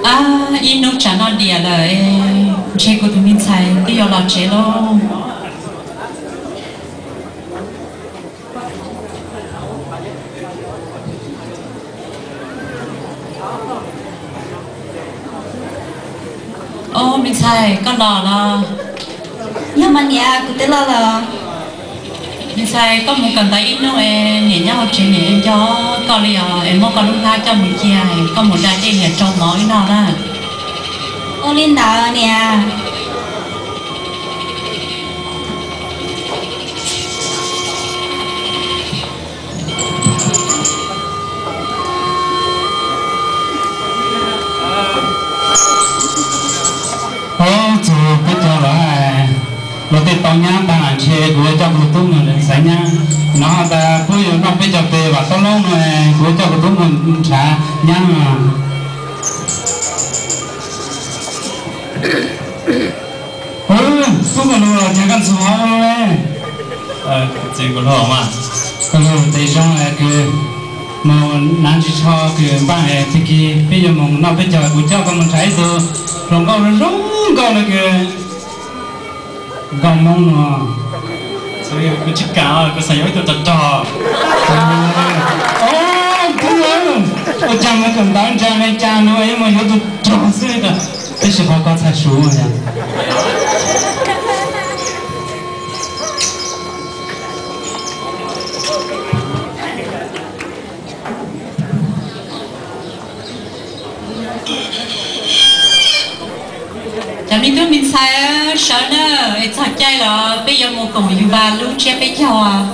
Ab, ib hnub tsam no diam lawm, ntshe kuv tus me ntxhais twb yuav los tsev lauj. Ob, me ntxhais, koj los los? Yog mas niam, kuv twb los lawm. Me ntxhais, koj mus kawm ntawv ib hnub es niam nyob hauv tsev niam nco koj li os, es muab koj lub hnab coj mus cia, koj mus da dej niam rau mov ib noj na. Ua li ntawd niam. Ob, txog peb caug lawm, luag tej tau nyab tag ntshe kuv yuav coj kuv tub mus xaiv nyab. Hnov tas puab yuav noj peb caug tes vam tauj loob no, kuv yuav coj kuv tub mus nrhav nyab no. Tub Nkauj Lug los cas koj ntxhua hauv ne? Txiv Nkauj Lug mas, Nkauj Lug tes zoo kws mus hnav ntsis tsho kws npaj tag kis peb yuav mus noj peb caug, kuv coj koj mus nrhav ib tug hluas nkauj zoo nkauj no kws nkauj Hmoob no. Kuv tsis kam, kuv xav yuav ib tug rog rog. Ua cas mus kawm ntawv nra me cas nws yuav mus yuav tus rog xwb, tab sis qhov koj txhaj su yog. Cov me tub me ntxhais, sawv nawb, es txog caij los peb yuav mus koom yus vas lub tsiab peb caug.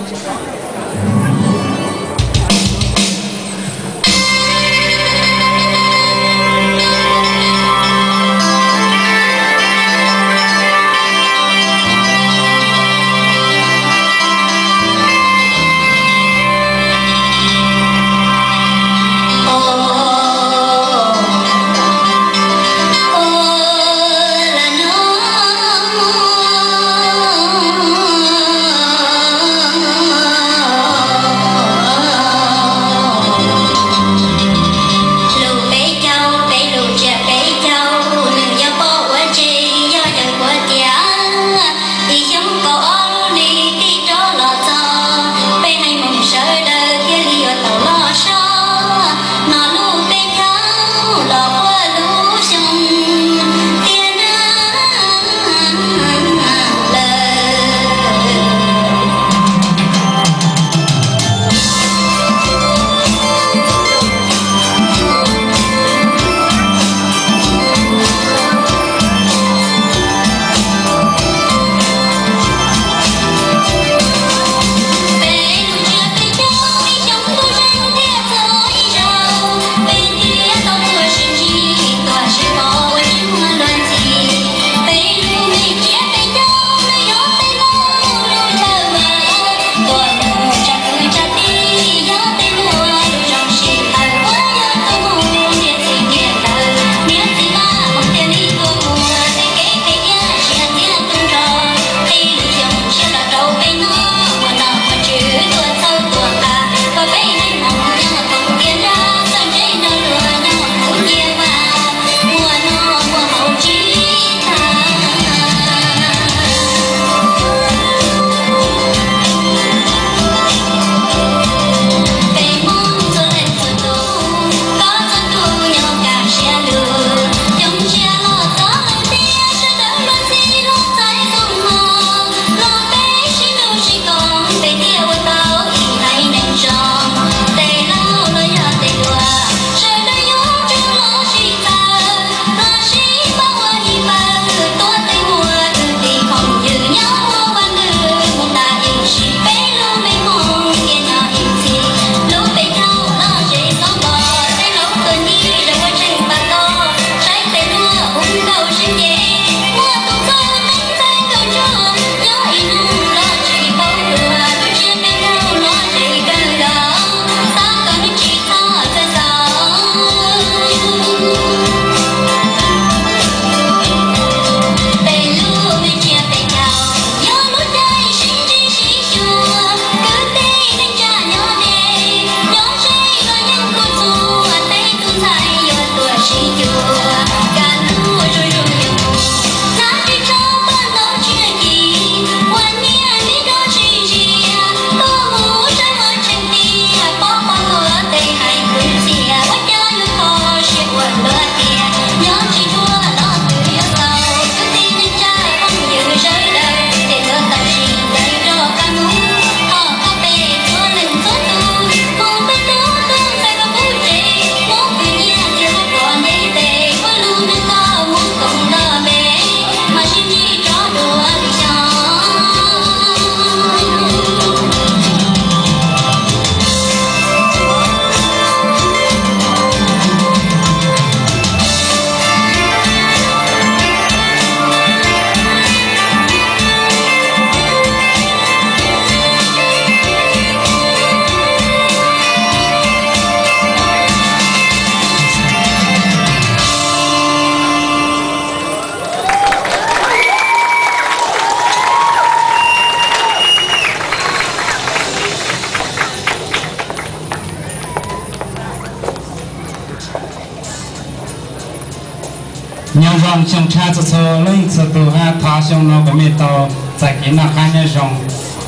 Zoo xyoo tshab txhua txhua leej txhua tus hab, thov xyoo no kuas mej tau txais kev noj qab nyob zoo,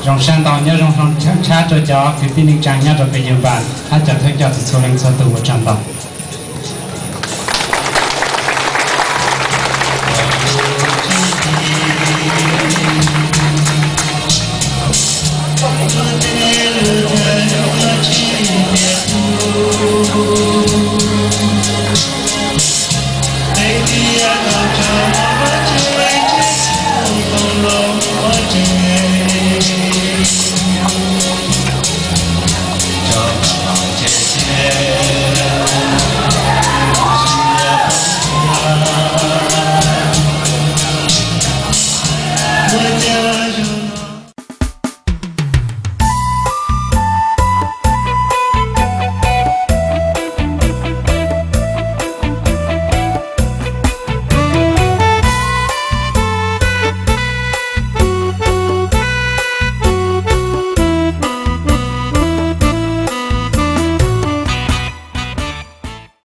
zoo sab ntau nyob zoo, zoo tshab rua cov kwv tij neej tsaa nyob rua peb yug npas hab cov thawj coj txhua txhua leej txhua tus, ua tsaug ntau.